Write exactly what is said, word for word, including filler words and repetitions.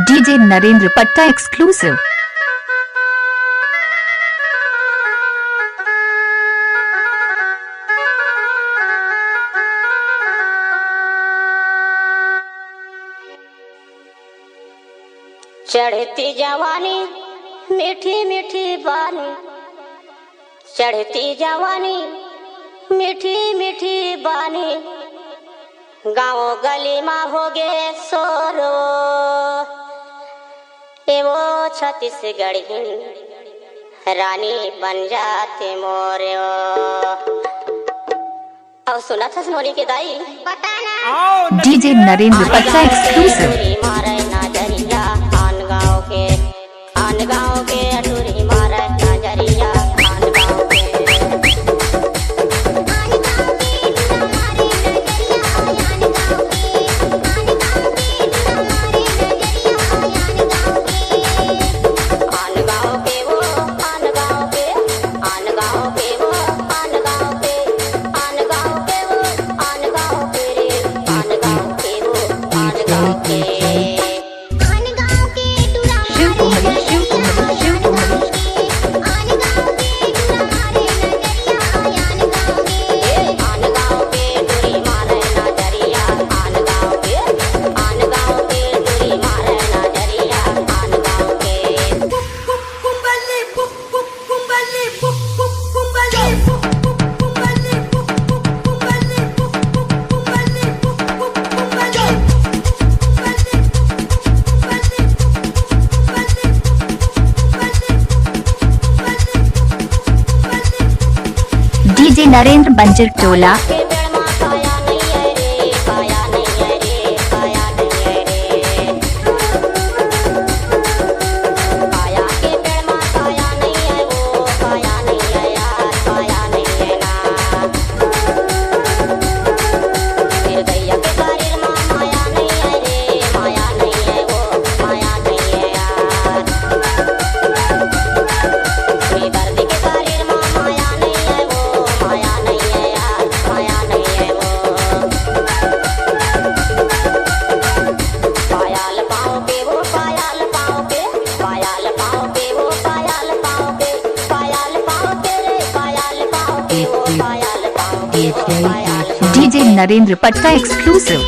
DJ Narendra पट्टा exclusive। चढ़ती जवानी, मीठी मीठी बानी, चढ़ती जवानी, मीठी मीठी बानी, गाँव गली मा होगे शोर। ए वो छत्तीसगढ़िन रानी बन जाते मोर ओ। अउ सुनत हस नोनी के दाई। DJ नरेंद्र पट्टा exclusive। टूरी मारे नजरिया, आन गाँव के, आन गाँव के टूरी मारे नजरिया, आन गाँव के। आन गाँव के वो, आन गाँव के, आन गाँव के वो, आन गाँव के, आन गाँव के वो, आन गाँव के रे, आन गाँव के वो, आन गाँव के। शिव कुमारी, शिव कुमारी, शिव कुमारी। DJ नरेंद्र बंजर टोला। DJ नरेंद्र पट्टा exclusive।